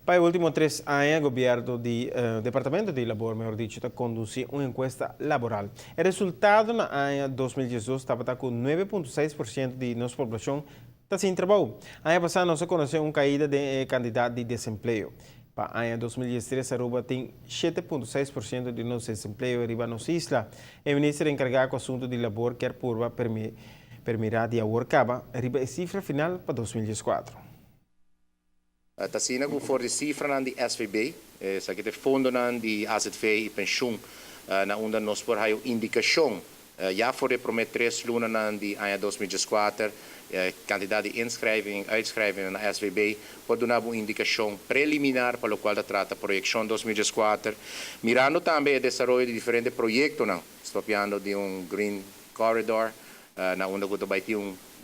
Pa e ultimo 3 aña, gobierno di Departamento di Labor, mihor dicho, ta conduci un encuesta laboral. E resultado na aña 2012 tabata cu 9.6% di nos poblacion ta sin trabou. Aña pasa nos a conoce un caida di cantidad di desempleo. Pa aña 2013, Aruba tin 7.6% di nos desempleo riba nos isla. E minister encarga cu asunto di labor kier purba premira di awor caba riba e cifra final pa 2014. Ta asina cu for di cifra di SVB, esaki ta fondo di AZV y pensioen, na unda nos por haya indicacion ya for di prome 3 luna di aña 2014, cantidad di inschrijving y uitschrijving na SVB por duna un indicacion preliminar pa loke ta trata proyeccion 2014, mirando tambe e desaroyo di diferente proyecto, papiando di un green corridor, na unda cu bay tin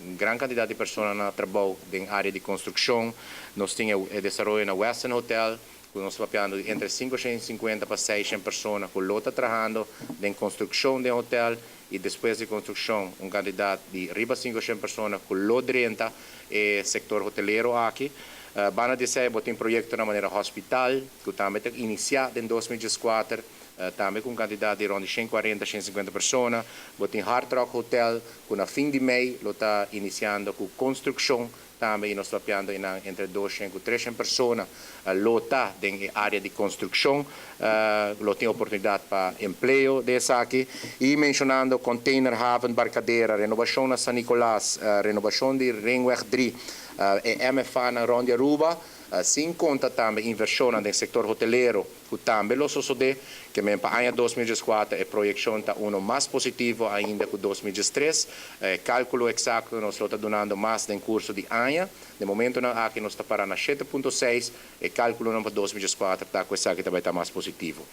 un gran cantidad di persona na trabou den area di construccion. Nos tin e desaroyo na Western Hotel, cu nos ta papiando di entre 550 pa 600 persona cu lo ta trahando den construccion di hotel y despues di construccion un cantidad di riba 500 persona cu lo drenta e sector hotelero aki. Banda di esey, tin proyecto na manera hospital, cu tambe ta inicia den 2014, tambe cu cantidad di rond 140, 150 persona. Tin Hard Rock Hotel, cu na fin di mei ta iniciando cu construccion tambe y nos ta papiando entre 200 y 300 persona lo ta den area di construccion, lo tin oportunidad pa empleo di esaki y mencionando Container Haven Barcadera, renobacion na San Nicolas, renobacion di Ringweg 3, e MFA na rond Aruba, sin conta tambe inversion den sector hotelero, cu tambe lo sucede, kiermen pa aña 2014 e proyeccion ta uno mas positivo ainda cu 2013. Calculo exacto nos ta dunando mas den curso di aña. Di momento aki nos ta para na 7.6, e calculo pa 2014 ta cu esaki tambe ta mas positivo.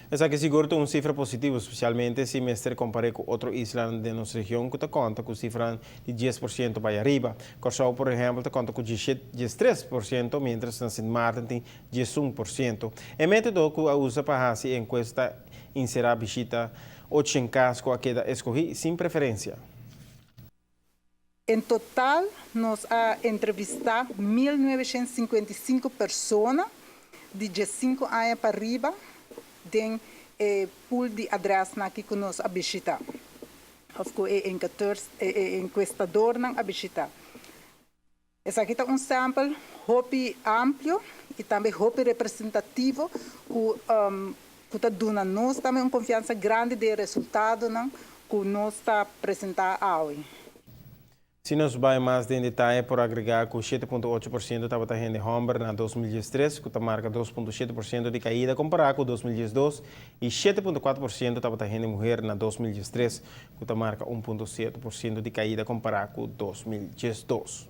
Esaki sigur un cifra positivo, specialmente si mester compara cu otro isla di nos region cu ta conta cu cifra di 10% pa ariba. Corsou, por ehempel, ta conta cu 13%, mientras na Sint Maarten tin 11%. E metodo cu a usa pa haci e encuesta ta encera bishita 8 cas cu a keda escogi sin preferencia. En total, nos a entrevista 1.955 persona di 15 aña pa ariba den pool di adres aki cu nos a bishita. Of cu e encuestadornan a bishita. Esaki ta un sample hopi amplio y tambe hopi representativo cu ta duna nos tambe un confiansa grandi di resultado cu nos ta presenta awe. Si nos bay mas den detaye, por agrega cu 7.8% tabata hende homber na 2013, cu ta marca 2.7% di caida compara cu 2012, y 7.4% tabata hende muher na 2013, cu ta marca 1.7% di caida compara cu 2012.